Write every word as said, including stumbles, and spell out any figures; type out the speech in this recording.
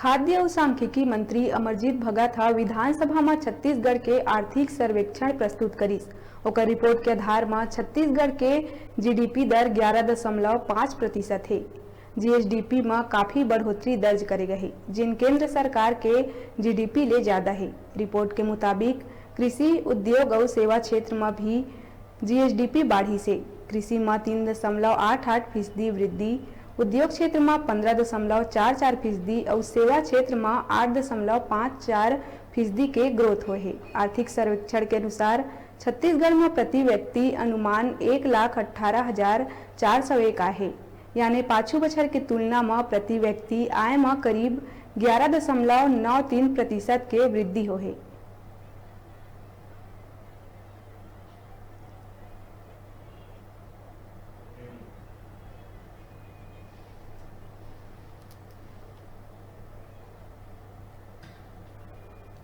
खाद्य अउ सांख्यिकी मंत्री अमरजीत भगत ह विधानसभा म छत्तीसगढ़ के आर्थिक सर्वेक्षण प्रस्तुत करिस। ओकर रिपोर्ट के आधार म छत्तीसगढ़ के जीडीपी दर ग्यारा दशमलव पाँच प्रतिशत हे। जीएसडीपी म काफी बढ़ोतरी दर्ज करे गए हे, जेन केंद्र सरकार के जीडीपी ले ज्यादा हे। रिपोर्ट के मुताबिक, कृषि, उद्योग अउ सेवा क्षेत्र म भी जीएसडीपी बाढ़िस हे। कृषि म तीन दशमलव आठ आठ फीसदी वृद्धि, उद्योग क्षेत्र म पंद्रह दशमलव चार चार फीसदी अउ सेवा क्षेत्र म आठ दशमलव पाँच चार फीसदी के ग्रोथ होए हे। आर्थिक सर्वेक्षण के अनुसार, छत्तीसगढ़ म प्रति व्यक्ति अनुमान एक लाख अट्ठारह हजार चार सौ एक आए हे, यानी पाछू बछर के तुलना म प्रति व्यक्ति आय म करीब ग्यारा दशमलव नौ तीन प्रतिशत के वृद्धि होए हे।